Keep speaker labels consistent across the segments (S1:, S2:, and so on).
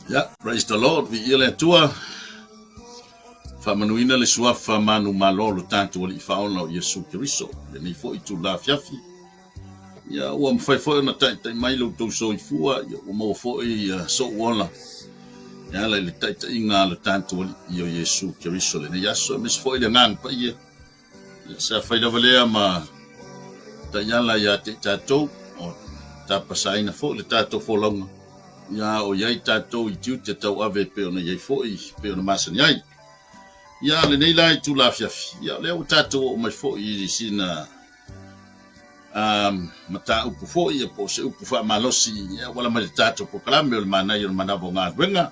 S1: Yeah, praise the Lord, viia le Atua. Faamanuina le suafa manumalo o lo tatou Alii Faaola o Iesu Keriso, lenei foi itula afiafi. Ia, ua mafai foi ona taitai mai lo outou soifua, ia, ua maua foi ia, sou ola e ala i le taitaiga a lo tatou Alii o Iesu Keriso lenei aso, aemaise foi le Agaga Paia. Ia, sa fai lava lea ma taiala ia te i tatou, o tapasaina foi le tatou folauga, ia o i ai tatou i tiute tauave e pei ona i ai foi, pei ona masani ai. Ia, lenei la itula afiafi, ia, o lea ua tatou oo mai foi i sina mataupu foi, ia, po o se upu faamalosi, ia, ua ala mai le tatou polokalame o le manaia o le manava o galuega.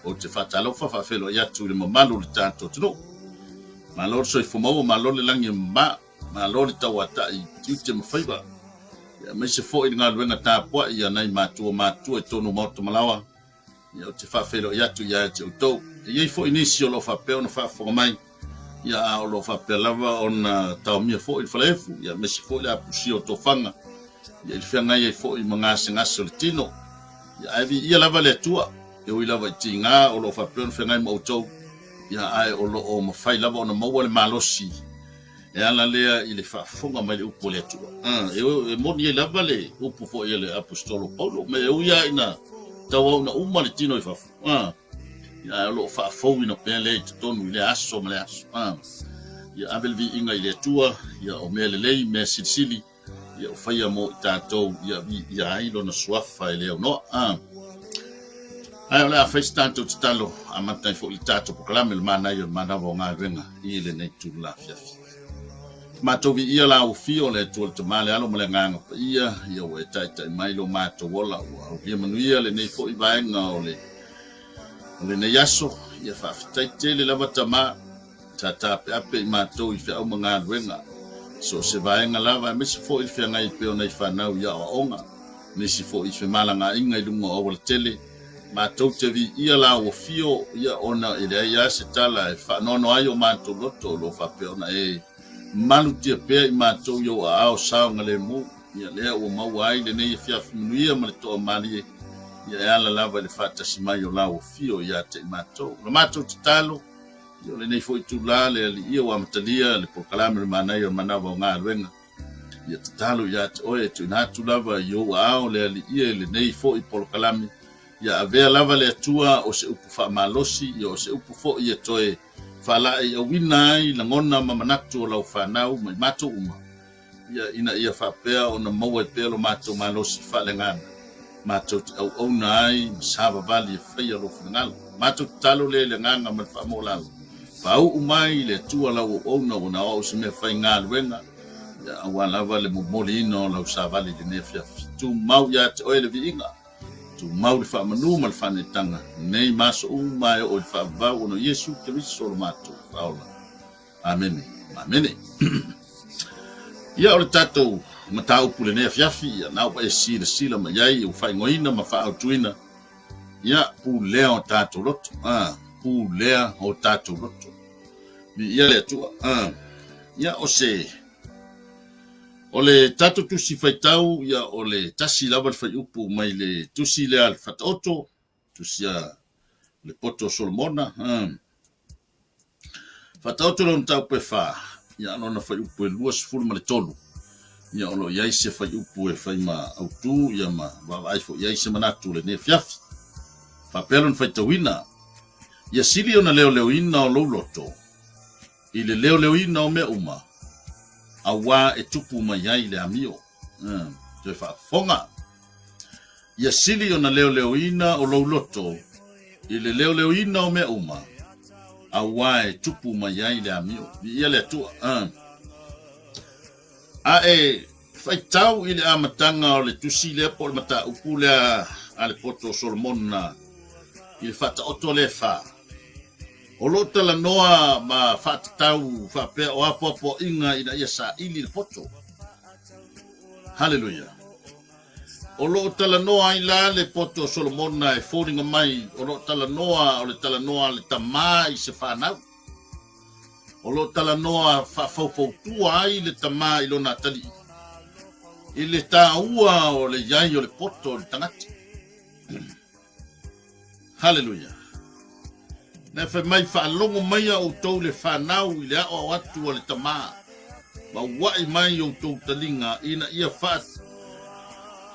S1: Ou te faatalofa faafeiloai atu i le mamalu o le tatou atunuu. Malo le soifua maua, malo le lagi e mama, malo le tauatai i tiute ma faiva, aemaise foi le galuega tapuai a nai matua matutua i totonu o maota malaoa. Ia, ou te faafeiloai atu ia te outou. E i ai foi nisi o lo o faapea ona faafofoga mai, ia, a o lo o faapea lava ona taomia foi le falaefu, ia, aemaise foi le apusia o tofaga, ia, i le feagai ai foi ma gasegase o le tino. Ia, ae viia lava le Atua, e ui lava i tiga o lo o faapea ona feagai ma outou, ia, ae o lo o mafai lava ona maua le malosi e ala lea i le faafofoga mai le upu a le Atua. E moni ai lava le upu foi a le Aposetolo Paulo, me e ui lava ina tauau ina uma le tino i fafo, ia, ae o lo o faafouina pea lea i totonu i lea aso ma lea aso. Ia ave le viiga i le Atua, ia o mea lelei, mea silisili, ia o faia mo i tatou, ia viia ai lona suafa e le aunoa. Ae o le a fai se tatou tatalo, amata ai foi le tatou polokalame o le manaia o le manava o galuega i lenei itula afiafi. Matou viia la ua fio le Atua le Tama le Alo ma le Agaga Paia, ia ua e taitai mai lo matou ola, ua aulia manuia lenei foi vaega o le o lenei aso. Ia faafetai tele lava Tama, sa taapeape i matou i feau ma galuega, so o se vaega lava, aemaise foi le feagai pea o nai fanau i aoaoga, nisi foi i femalagaaiga i luga o aualatele. Matou te viia la ua fio, ia ona e leai lava se tala e faanoanoa ai o matou loto o lo o faapea ona e malutia pea i matou i ou aao saogalemu. Ia lea ua maua ai lenei afiafi manuia ma le toamalie, ia e ala lava i le faatasi mai o la ua fio ia te i matou. O la matou tatalo, ia o lenei foi itula le Alii ua amatalia le polokalame o le manaia o le manava o galuega, ia tatalo ia te oe e tuuina atu lava i ou aao le Alii i lenei foi polokalame, ia avea lava le Atua o se upu faamalosi, ia o se upu foi e toe faalaeiauina ai lagona ma manatu o lau fanau ma i matou uma. Ia, ina ia faapea ona maua ai pea lo matou malosi faaleagaga, matou te auauna ai ma savavali e faia lou finagalo. Matou tatalo lea i le agaga ma le faamaualalo, faauu mai i le Atua lau auauna ua na o au se mea faigaluega, ia, aua lava le momoliina o lau savali i lenei afiafi. Tumau ia te oe le viiga, tumau le faamanu ma le faaneetaga, nei ma aso uma e oo i le faavavau ona o Iesu Keriso lo matou Faaola. Amene. Amene. Ia o le tatou mataupu lenei afiafi, ia na ua e silasila mai ai, ua faaigoaina ma faaautuina, ia pulea o tatou loto. Ah, pulea o tatou loto. Viia le Atua. Ah, ia o se o le tatou tusi faitau, ia o le tasi lava le faiupu mai le tusi lea le Faataoto, tusi a le poto o Solomona. Ah, Faataoto lona mataupu e fa, ia lona fuaiupu e 23, ia o lo o i ai se fuaiupu e fai ma autu ia ma vaavaai foi i ai se manatu o lenei afiafi. Faapea lona faitauina, Ia sili ona leoleoina o lou loto i le leoleoina o mea uma, auā e tupu mai ai le amio. Toe faafofoga. Ia sili ona leoleoina o lou loto i le leoleoina o mea uma, auā e tupu mai ai le amio. Viia le Atua. A e faitau i le amataga o le tusi lea po o le mataupu lea a le poto o Solomona i le faataoto lea e fa, o lo o talanoa ma faatatau faapea o apoapoaiga ina ia saili le poto. Haleluia! O lo o talanoa ai la le poto o Solomona e foliga mai o lo o talanoa o le talanoa a le tamā i se fanau. O lo o talanoa faafaufautua ai le tamā i lona atalii i le tāua o le i ai o le poto o le tagata. Haleluia. Na fai mai faalogo mai a outou le fanau i le aoao atu a le Tama, ma ua'i mai outou taliga ina ia faa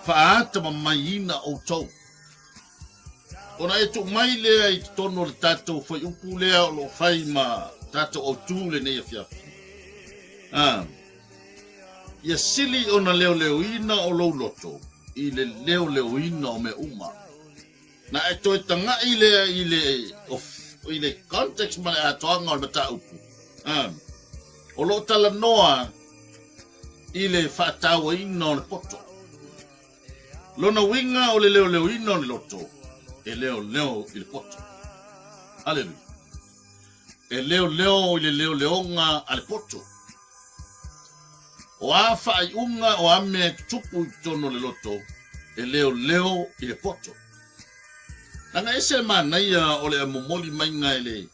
S1: faatamamaiina outou. Ona e tuu mai lea i totonu o le tatou fuaiupu lea o lo o fai ma tatou autu lenei afiafi. Ah, ia sili ona leoleoina o lou loto i le leoleoina o mea uma. Na e toe taga'i lea i le, i le context ma le atoaga o le mataupu. Ah, o lo o talanoa i le faatauaina o le poto. Lona uiga o le leoleoina o le loto, e leoleo i le poto. Haleluia. E leoleo i le leoleoga a le poto. O a faaiuga o a mea e tutupu i totonu o le loto, e leoleo i le poto. Leaga ese le manaia o le momoli maiga e le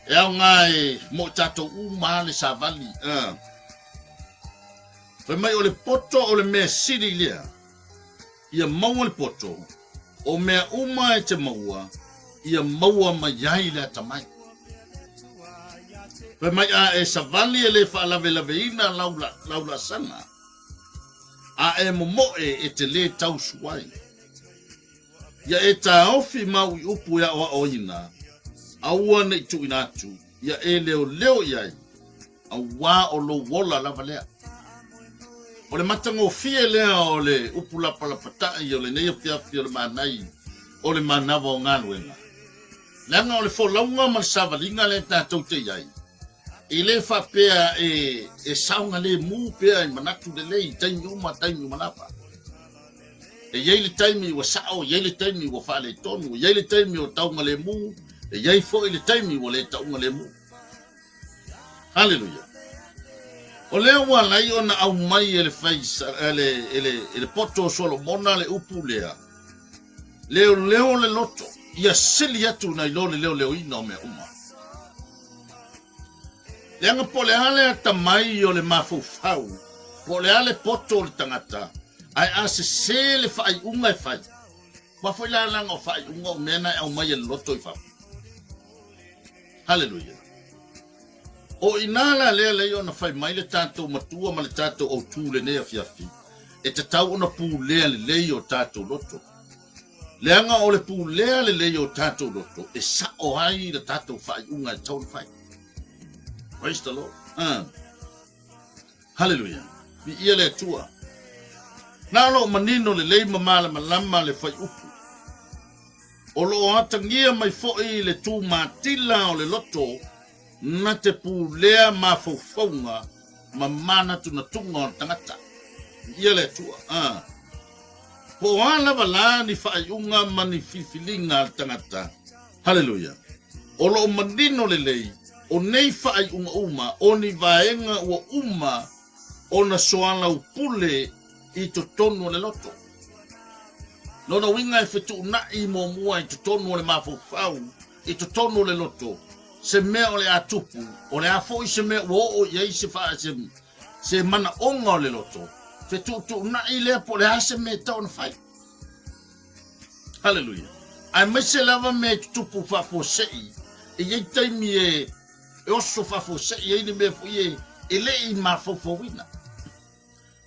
S1: e aoga e mo i tatou uma le savali. Fai mai o le poto o le mea sili lea. Ia maua le poto, o mea uma e te maua, ia maua mai ai le atamai. Fai mai a e savali e le faalavelaveina lau, lau laasaga, a e momoe e te lē tausu ai. Ia e taofi mau i upu e aoaoina, aua ne i tuuina atu, ia e leoleo i ai, auā o lou ola lava lea. O le matagofie lea o le upu lapalapataʻi o lenei afiafi o le manai o le manava o galuega. Leaga o le folauga ma le savaliga lea tatou te i ai, e le faapea e, e saogalemu pea i manatu lelei i taimi uma taimi uma lava. E i ai le taimi ua sao, e i ai le taimi ua faaletonu, e i ai le taimi o taugalemu, e i ai foi le taimi ua le taugalemu. Haleluia. O lea ua ala ai ona aumai e le fai e le, e le, e le poto o Solomona le upu lea, leoleo le loto, ia sili atu nai lo le leoleoina o mea uma. Leaga po o le a le atamai o le mafaufau, po o le a le poto o le tagata, ae a sesē le faaiuga e fai, aua foi la leaga o faaiuga o mea na e aumai e le loto i fafo. Haleluia. O i ina la lea lei ona fai mai le tatou matua ma le tatou autū lenei afiafi, e tatau ona pulea lelei o tatou loto. Leaga o le pulea lelei o tatou loto e sa'o ai le tatou faaiuga e tatau ona fai. Praise the Lord. Haleluia. Viia le Atua. Na o lo o manino lelei ma malamalama le fuaiupu. O lo o atagia mai foi le tūmatila o le loto na te pulea mafaufauga ma manatunatuga o le tagata. Viia le Atua. Po o a lava la ni faaiuga ma ni filifiliga a le tagata. Haleluia. O lo o manino lelei, o nei faaiuga uma, o ni vaega ua uma ona soalaupule i totonu o le loto. Lona uiga e fetuunai muamua i totonu o le mafaufau, i totonu o le loto, se mea o le a tupu, o le a foi se mea ua oo i ai se, faa, se, se manaoga o le loto, fetuutuunai lea po o le a se mea e tatau ona fai. Haleluia. Aemaise lava mea e tutupu faafuasei, e i ai taimi e, e oso faafuasei ai le mea foi e, e le i mafaufauina.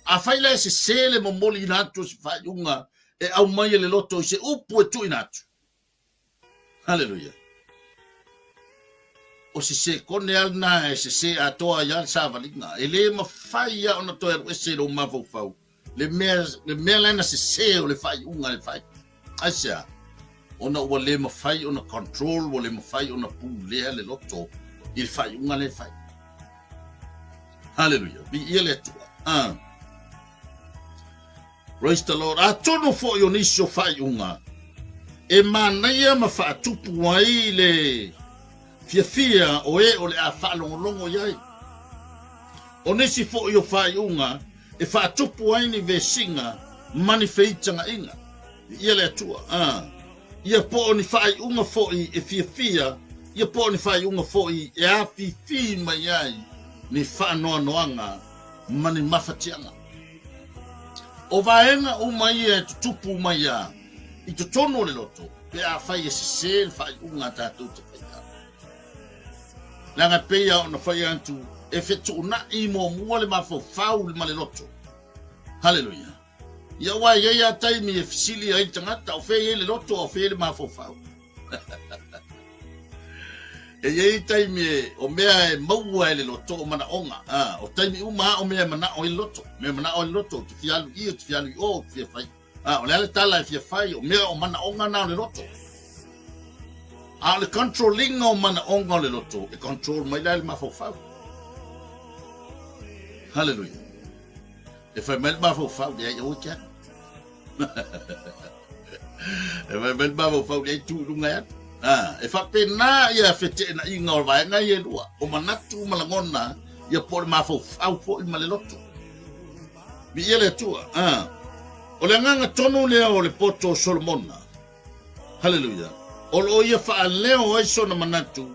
S1: Afai la e sesē le momoliina atu o se faaiuga e aumai e le loto i se upu e tuuina atu. Haleluia. O se sekone lava lena e sesē atoa ai lava le savaliga. E le mafai lava ona toe alu ese i lou mafaufau le mea, le mea la na sesē o le faaiuga e fai. Aisea? Ona ua le mafai ona control, ua le mafai ona pulea le loto i le faaiuga lea e fai. Haleluia. Viia le Atua. Ah. Praise the Lord. Atonu foi o nisi o faaiuga e manaia ma faatupu ai le fiafia o e o le a faalogologo i ai. O nisi foi o faaiuga e faatupu ai ni vesiga ma ni feitagaʻiga. Viia le Atua. Ah. Ia po o ni faaiuga foi e fiafia, ia po o ni faaiuga foi e afifi mai ai ni faanoanoaga ma ni mafatiaga. O vaega uma ia e tutupu mai a i totonu o le loto. Pe afai e sesē le faaiuga a tatou te faia. Leaga e pei lava ona fai atu, e fetuunai muamua le mafaufau ma le loto. Haleluia! Ia aua e i ai lava taimi e fesili ai le tagata, o fea e i ai le loto a o fea e i ai le mafaufau. E i ai taimi e, o mea e maua e le loto o manaoga. A, o taimi uma lava o mea e manao ai le loto. Mea e manao ai le loto, ou te fia alu i i, ou te fia alu i o, ou te fia fai. A, o le a le tala e fia fai, o mea o manaoga na o le loto. A o le control ina o manaoga o le loto, e control mai la e le mafaufau. Haleluia. E fai mai le mafaufau, leai, aua e te alu. E fai mai le mafaufau, leai, tu i luga e alu. A, e faapena ia feteenaiga o vaega ia e lua, o manatu ma lagona, ia po o le mafaufau foi ma le loto. Viia le Atua. A, o le agaga tonu lea o le poto o Solomona. Haleluia. O lo o ia faaleo ai sona manatu,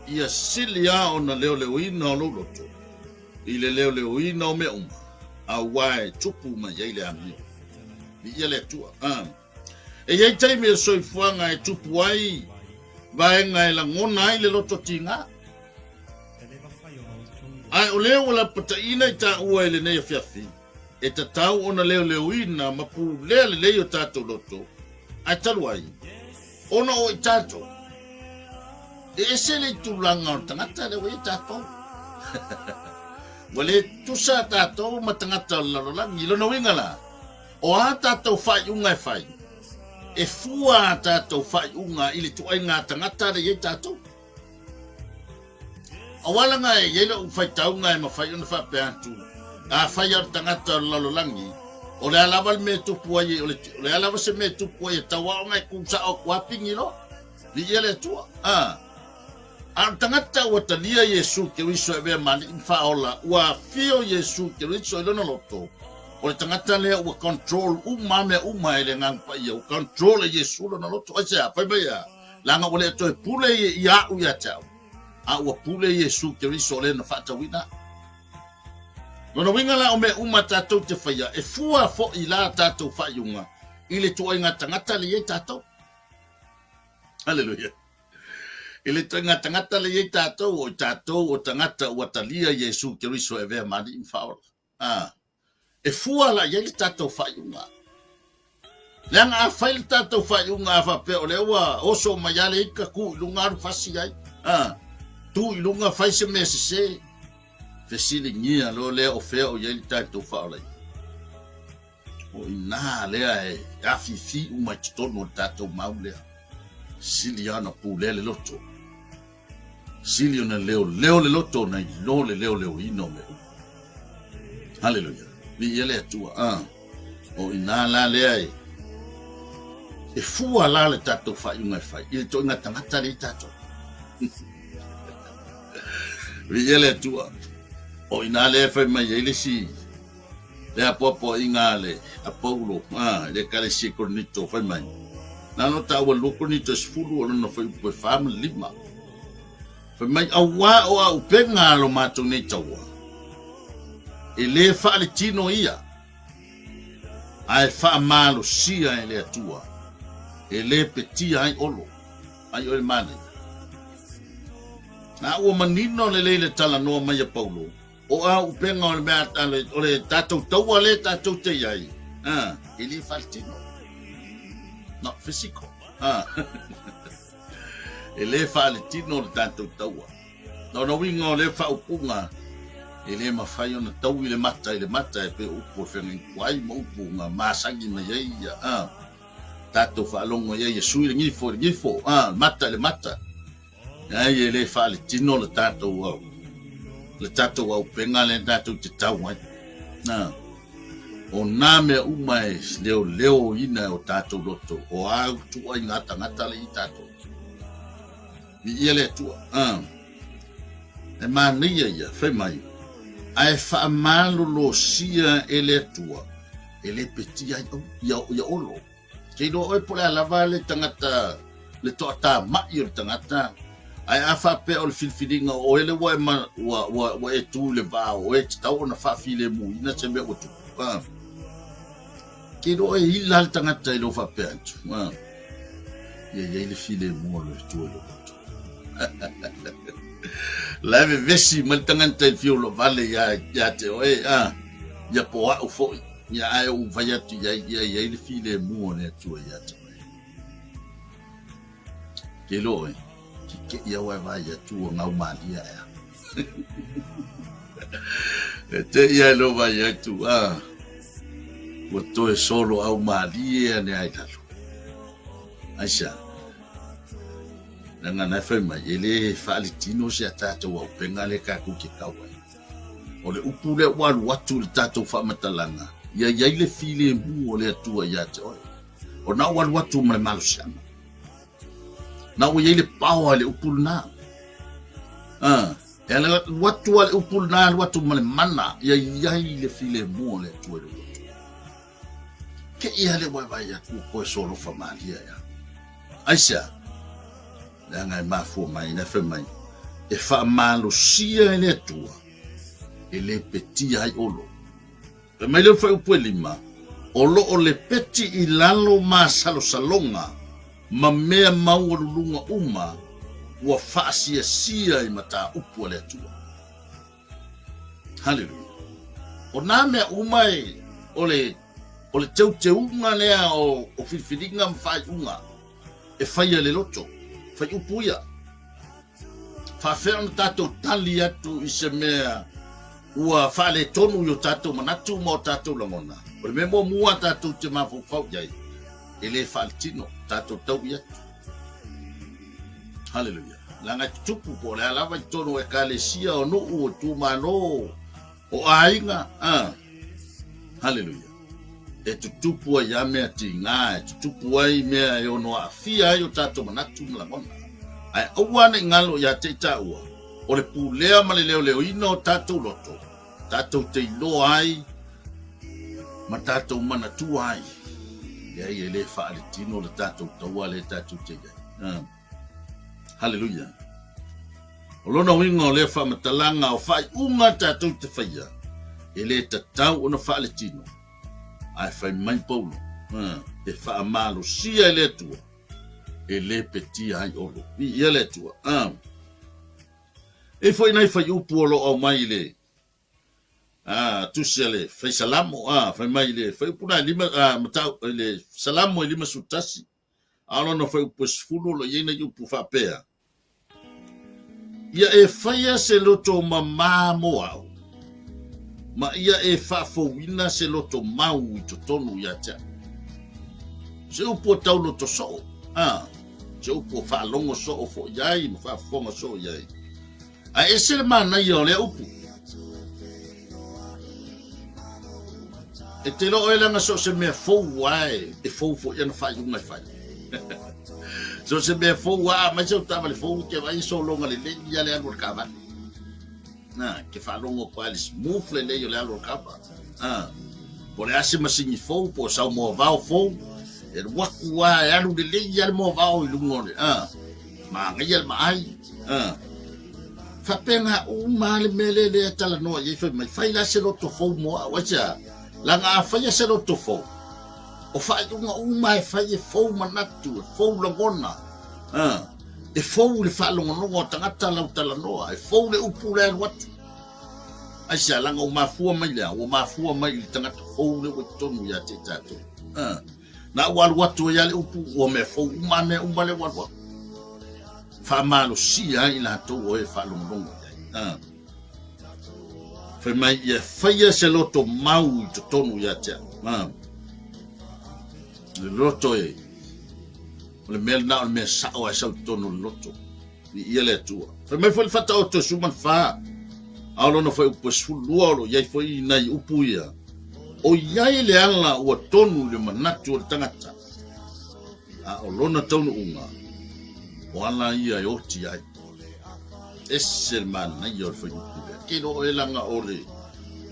S1: ia sili lava ona leoleoina o lou loto i le leoleoina o mea uma, aua e tupu mai ai le amio. Viia le Atua. A, e i ai taimi o le soifuaga e tupu ai vaega e lagona ai le loto tiga. Ae o lea ua lapataina i taua i lenei afiafi, e tatau ona leoleoina ma pulea lelei o tatou loto, ae talu ai, ona o i tatou, e ese le tulaga o le tagata lea ua i ai tatou. Ua le tusa tatou ma tagata o le lalolagi. I lona uiga la, o a tatou faaiuga e fai, e fua a tatou faaiuga i le ituaiga tagata lea e i ai tatou. Aua leaga e i ai lau faitauga e mafai ona faapea atu, afai lava o le tagata o le lalolagi, o le a lava le mea e tupu ai, o le a lava se mea e tupu ai, e tatau lava ona e tu sao atu lava pigi loa. Viia le Atua. A, a o le tagata ua talia Iesu Keriso e avea ma Alii ma Faaola, ua afio Iesu Keriso i lona loto, o le tagata lea ua control uma lava mea uma e le Agaga Paia, ua control e Iesu lona loto. Aisea? Fai mai a? Leaga ua le toe pule ia au ia te au, a ua pule Iesu Keriso o le na faatauina au. Lona uiga la o mea uma tatou te faia, e fua foi la tatou faaiuga i le tuaiga tagata le i ai tatou. Haleluia. I le tuaiga tagata le i ai tatou, o i tatou o tagata ua talia Iesu Keriso e avea ma Alii ma Faaola. Ah. E fua la i ai le tatou faaiuga. Leaga a fai le tatou faaiuga a faapea o lea ua oso mai lava le ika, tu i luga alu fasi ai, a, tu i luga fai se mea sese, fesiligia loa lea o fea o i ai le tatou faaolaina. O i ina lea e afifi uma i totonu o le tatou mau lea. Sili lava ona pulea le loto. Sili ona leoleo le loto nai lo le leoleoina o mea uma. Haleluia. Viia le Atua. Ah. O ina la lea e e fua la le tatou faaiuga e fai i le toiga tagata le tatou. Viia le Atua. O ina lea e fai mai ai le isi le apoapoaiga a le a Paulo a i le Ekalesia i Korinito, fai mai, Na ona taua lua Korinito e 10 o lona fuaiupu e 4 ma le 5. Fai mai, Auā o auupega a lo matou nei taua, e lē faaletino ia, ae faamalosia e le Atua, e lē petia ai olo, ai oe le manaia. Na ua manino lelei le talanoa mai a Paulo, O a upega o le mea o le tatou taua lea tatou te i ai, a, e le faaletino. Not physical. A. E le faaletino le tatou taua. Lona uiga o lea faaupuga, e le mafai ona taui le mata i le mata e pei o upu e feagaiku ai ma upu na masani mai ai ia, a, tatou faalogo i ai e sui le gifo i le gifo, a, mata i le mata. Leai, e le faaletino le tatou au, le tatou auupega lea tatou te tau ai. Na, o nā mea uma e leoleoina e o tatou loto, o a ituaiga tagata le i tatou. Viia le Atua. Ah. E manaia ia, fai mai, ae faamalolosia e le Atua, e le petia ai ia, ia olo. Kei iloa oe po o le a lava le tagata, le toatamai o le tagata, ae a faapea o le filifiliga o oe lea ua e, ma, ua, ua, ua e tu i le va o oe, e tatau ona faafilemuina se mea ua tupu. A. Kei iloa oe e ila le tagata i lou faapea atu. A. Ia i ai le filemu o le Atua i lou loto. La e vevesi mai le tagata i le fiu vale ia, ia te oe, a, ia po au foi, ia ae ou fai atu i ai, ia i ai le filemu o le Atua ia te oe. Ke lo oe, ke ke ia wae vai atu o ngau malia ea. E te ia e lo vai atu, a, ua toe solo au malie ane ai lalo. Aisea? Leaga na e fai mai, e le faalitino se a tatou auupega lea tatou te tau ai. O le upu lea ua alu atu i le tatou faamatalaga, ia i ai le filemu o le Atua ia te oe. O na ua alu atu ma le malosiaga. Na ua i ai le power i le upu lena. Ah, e alu atu a le upu lena, alu atu ma le mana, ia i ai le filemu o le Atua i le loto. Ke ia le vaivai atu o koe solofa malia ia. Aisea? Leaga e mafua mai, na fai mai, e faamalosia e le Atua, e le petia ai olo. Fai mai le fuaiupu e lima, o lo o lepeti i lalo masalosaloga ma mea maualuluga uma ua faasiasia i mataupu a le Atua. Haleluia. O nā mea uma e, o le, o le teuteuga lea o, o filifiliga ma faaiuga e faia le loto, faiupu ia. Faafea ona tatou tali atu i se mea ua faaletonu i o tatou manatu ma o tatou lagona. O le mea muamua tatou te mafaufau i ai, e le faaletino, tatou taui atu. Haleluia. Leaga e tutupu po o le a lava i totonu o ekalesia, o nuu, o itumalo, o aiga. Ah. Haleluia. E tutupu ai a mea tiga, e tutupu ai mea e ono aafia ai o tatou manatu ma lagona. Ae aua ne i galo ia te i taua, o le pulea ma le leoleoina o tatou loto, tatou te iloa ai ma tatou manatua ai. Leai, e le faaletino le tatou taua lea tatou te i ai. Haleluia. O lona uiga o lea faamatalaga o faaiuga tatou te faia, e le tatau ona faaletino. Ae fai mai Paulo, e faamalosia e le Atua, e le petia ai olo. Viia le Atua. E foi nai faiupu o lo o aumai i le tusi a le fai Salamo, fai mai i le faiupu na e lima, matau, i le Salamo e 51, a o lona faiupu e 10 o lo o i ai nai upu faapea, Ia e faia se loto mamā mo au, ma ia e faafouina se loto mau i totonu ia te au. Se upu o tau loto soo, a, se upu o faalogo soo foi ai ma faafofoga soo i ai. Ae ese le manaia o lea upu. E te iloa oe leaga so o se mea fou lava e fou foi ana faaiuga e fai. So o se mea fou lava, a mai sau taavale fou e te vaai e sologa lelei lava le alu o le taavale. Na, e te faalogo atu lava i le smooth lelei o le alu o le kava. A, po o le a se masini fou po o sau moavao fou, e alu atu lava e alu lelei lava le moavao i luga o le, a, manaia le vaai. A, faapena uma lava le mea lea lea e talanoa i ai fai mai, fai la se loto fou mo au. Aisea? Leaga a faia se loto fou, o faaiuga uma e fai e fou manatu, e fou lagona, a, e fou le faalogologo a tagata lau talanoa, e fou le upu lea e alu atu. Aisea? Leaga ua mafua mai le a? Ua mafua mai i le tagata fou lea ua i totonu ia te i tatou. A, na ua alu atu ai lava le upu, ua mea fou uma lava mea uma lea ua alu atu. Faamalosia ai i latou o e faalogologo i ai. A. Fai mai ia faia se loto mau i totonu ia te au. A. Le loto e, o le mea lena o le mea sao ae sau i totonu o le loto. Viia le Atua. Fai mai foi le Faataoto e 14, a o lona fuaiupu e 12 o lo o i ai foi nai upu ia, O i ai le ala ua tonu i le manatu o le tagata, a o lona taunuuga, o ala ia e oti ai. Ese le manaia o le fuaiupu lea. Ke iloa oe leaga o le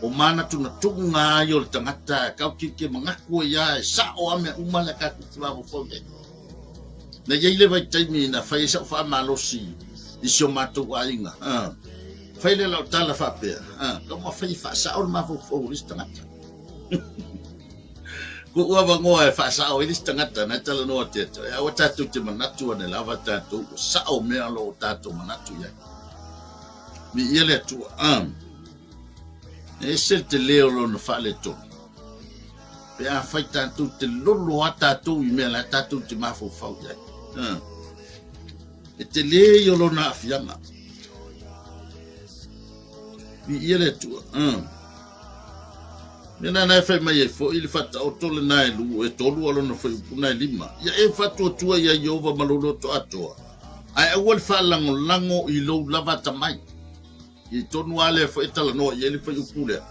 S1: o manatunatuga ia o le tagata, kau ke ke manatu ai lava e sao lava mea uma lea tatou te mafaufau i ai. Na i ai le vaitaimi na fai ai sau faamalosi i si o matou aiga. Fai lea lau tala faapea, kau ma fai e faasao le mafaufau o le isi tagata. Kuʻu avanoa e faasao ai le isi tagata na e talanoa atu ia te oe, aua tatou te manatu ane lava tatou ua sao mea o lo o tatou manatu i ai. Viia le Atua. E ese le tele o lona faaletonu. Pe afai tatou te lolo a tatou i mea la tatou te mafaufau i ai. E tele ia o lona aafiaga. Viia le Atua. Mea na e fai mai ai foi le faataoto lena e lu e tolu a lona fuaiupu na e lima. Ia e faatuatua ia Ieova ma lou loto atoa, ae aua le faalagolago i lou lava atamai. I tonu a lea foi e talanoa i ai le fuaiupu lea.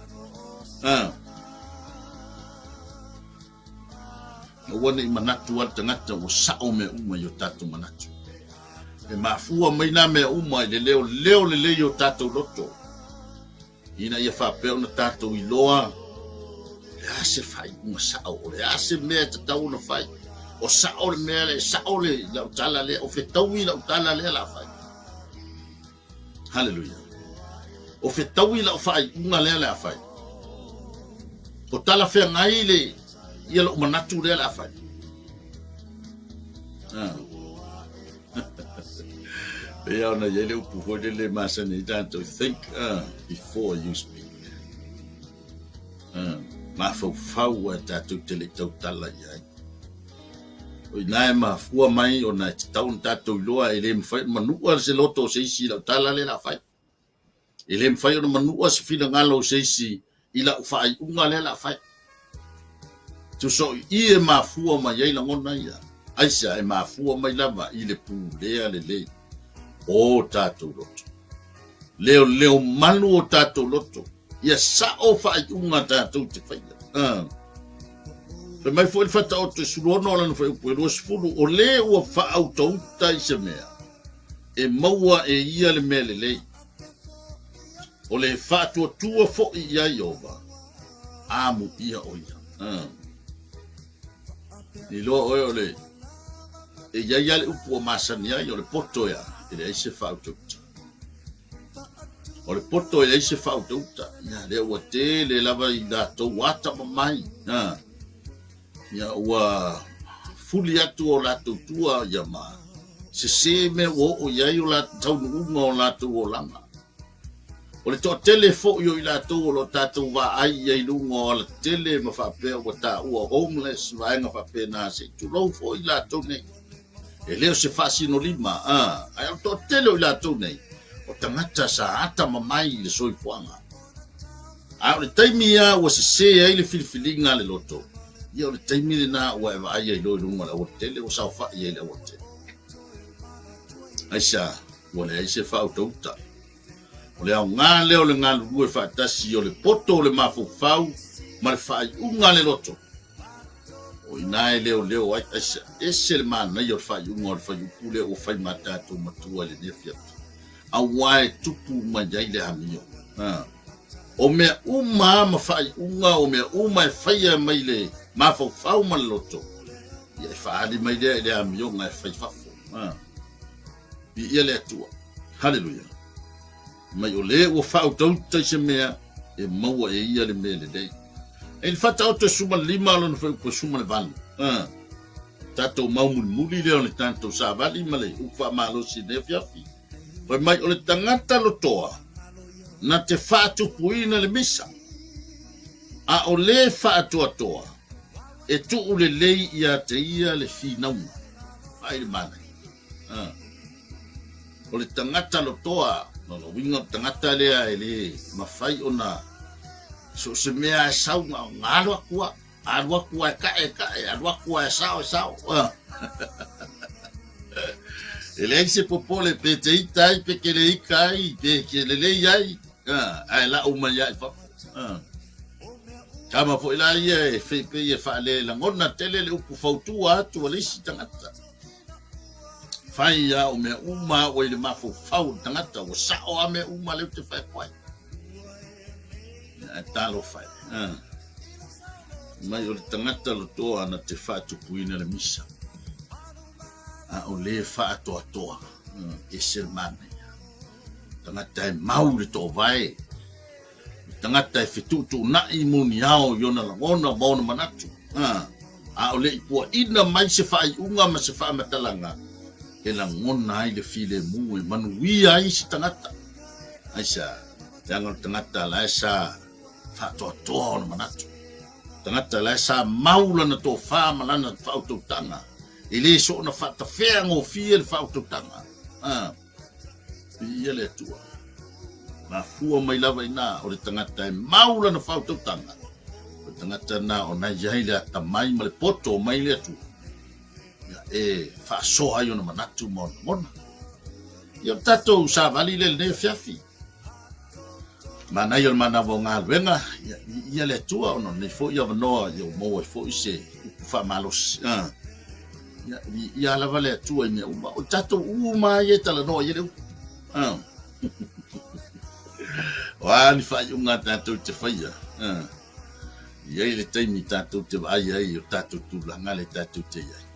S1: Ah. Aua ne i manatu a le tagata ua sao mea uma i o tatou manatu. E mafua mai nā mea uma i le leo leo lelei o tatou loto. Ina ia faapea ona tatou iloa o le a se faaiuga sao, o le a se mea e tatau ona fai. O sao le mea lea, e sao le lau tala lea, o fetaui lau tala lea la fai. Haleluia. O fetaui lau faaiuga lea la fai. O talafeagai le ia lou manatu lea la fai. Ah. Pei ona i ai le upu foi lele masani ai tatou, think before you speak. Mafaufau ae tatou te le i tautala i ai. O ina e mafua mai ona e tatau ona tatou iloa e le mafai ona manua se loto o se isi i lau tala lea o le a fai. E le mafai ona manua se finagalo o se isi i lau faaiuga lea o le a fai. Tusa o i e mafua mai ai lagona ia, aisea e mafua mai lava i le pulea lelei o tatou loto. Leoleo malu o tatou loto, ia sao faaiuga tatou te faia. Fai mai foi le Faataoto e 16 lana fuaiupu e 20, o le ua faautauta i se mea, e maua e ia le mea lelei. O le faatuatua foi iā Ieova, amuia ʻo ia. Iloa ʻoe o le e iai lava le upu ua masani ai, o le poto ea, e leai se faautauta. O le poto e leai se faautauta, ia lea ua tele lava i latou atamamai. Ia ua fuli atu o latou tua ia ma sesē mea ua oo i ai o latou taunuuga o latou olaga. O le toatele foi o i latou o lo o tatou vaai i ai i luga o alatele ma faapea ua taua homeless vaega faapena se i tulou foi i latou nei. E le o se faasinolima, a, ae o le toatele o i latou nei, o tagata sa atamamai i le soifuaga. A o le taimi lava ua sesē ai le filifiliga a le loto, ia o le taimi lena ua e vaai ai loa i luga o le aualatele, ua saofai ai i le aualatele. Aisea? Ua leai se faautauta. O le aoga lea o le galulue faatasi o le poto o le mafaufau ma le faaiuga a le loto. O i ina e leoleo ai, aisea? Ese le manaia o le faaiuga o le fuaiupu lea ua fai ma tatou matua i lenei afiafi. Aua e tupu mai ai le amio. O mea uma ma faaiuga, o mea uma e faia mai le mafaufau ma le loto, ia e faaali mai lea i le amioga e fai fafo. Viia le Atua. Haleluia. Mai o le ua faautauta i se mea, e maua e ia le mea lelei. E le Faataoto e 15 lona fuaiupu e 18. Tatou mau mulimuli lea o le tatou savali ma le upu faamalosi i lenei afiafi. Fai mai o le tagata lotoa na te faatupuina le misa, a o le faatoatoa e tuu lelei ia te ia le finauga. Ai le manaia. Ah. O le tagata lotoa, lona uiga o le tagata lea e le mafai ona so o se mea e sau na alu atu lava. Alu atu a e kaʻe, e kaʻe, alu atu a e sao, e sao. E leai se popole pe te ita ai, pe ke le ika ai, pe ke lelei ai, ae lau mai lava i fafo. Tama foi la ia e pei e faalelagona tele le upu fautua atu a le isi tagata. Fai lava o mea uma ua i le mafaufau o le tagata, ua sao lava mea uma lea ou te fai atu ai. Ae talofa e. Mai o le tagata lotoa na te faatupuina le misa, a o le faatoatoa, ese le manaia. Tagata e mau le toovae, le tagata e fetuutuunai muniao i ona lagona ma ona manatu. A o le i puaina mai se faaiuga ma se faamatalaga e lagona ai le filemu e manuia ai se tagata. Aisea? Leaga o le tagata la e sa faatoatoa ona manatu. Tagata la e sa mau lana tofa ma lana faautautaga. E le soona faatafea gofie le faautautaga. Ah. Viia le Atua. Mafua mai lava i ina o le tagata e mau lana faautautaga. O le tagata na ona i ai le atamai ma le poto mai le Atua. Ia, e faasoa ai ona manatu ma ona lagona. Ia, o le tatou savali lea i lenei afiafi. Manaia o le manava o galuega, ia, viia le Atua ona o lenei foi avanoa ia ua maua ai foi se upu faamalosi. Ah. Ia, viia lava le Atua i mea uma. O tatou uma ia e talanoa i ai le upu. Ah. O a ni faaiuga a tatou te faia. Ah. I ai le taimi tatou te vaai ai i o tatou tulaga le tatou te i ai.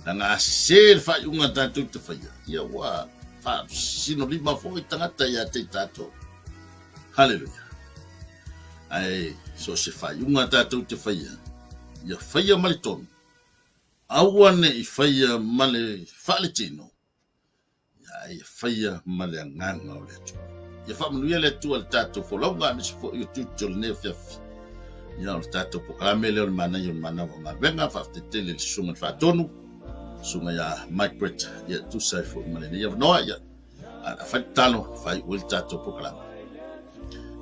S1: Leaga a sese le faaiuga a tatou te faia, ia ua faasinolima foi tagata ia te i tatou. Haleluia. Ae so o se faaiuga a tatou te faia, ia faia ma le tonu, aua ne i faia ma le faaletino, Ia ia faia ma le agaga o le Atua. Ia faamanuia le Atua i le tatou folauga aemaise foi o tiute o lenei afiafi. Ia o le tatou polokalame lea o le manaia o le manava o galuega, faafetai tele i le susuga i le Faatonu, susuga ia Mike Brett, ia tusa ai foi ma lenei avanoa, ia a fai tatalo, faaiu ai le tatou polokalame.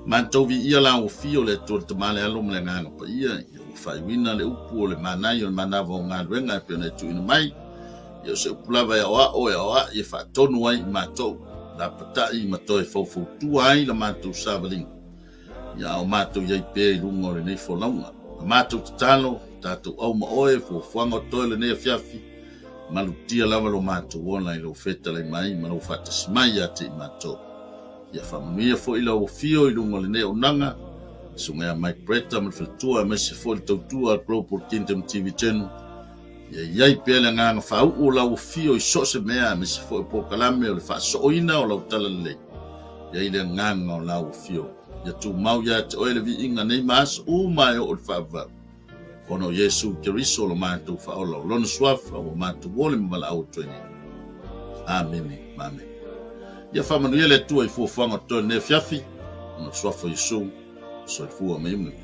S1: Matou viia la ua fia o le Atua le Tama le Alo ma le Agaga Paia, ia ua faaiuina le upu o le manaia o le manava o galuega e pei ona e tuuina mai. Ia o se upu lava e aoao e aoai e faatonu ai i matou, lapatai ma toe faufautua ai la matou savaliga. Ia a o matou i ai pea i luga o lenei folauga. Na matou tatalo, tatou au ma oe, fuafuaga o toe lenei afiafi, malutia lava lo matou ola i lou fetalai mai ma lou faatasi mai ia te i matou. Ia faamanuia foi lau afio i luga o lenei auaunaga, Susuga ia Mike Bretta ma le faletua aemaise foi le tautua a Global Kingdom TV Channel. Ia i ai pea le agaga faauu o lau afio i so o se mea aemaise foi o polokalame o le faasooina o lau talalelei. Ia i ai le agaga o lau afio. Ia tumau ia te oe le viiga nei ma aso uma e oo i le faavavau. Ona o Iesu Keriso lo matou Faaola, o Lona Suafa ua matou ole ma valaau atu ai nei. Amene ma amene. Ia faamanuia le Atua i fuafuaga o totoe i lenei afiafi, ona o le Suafa o Iesu, soifua ma ia manuia.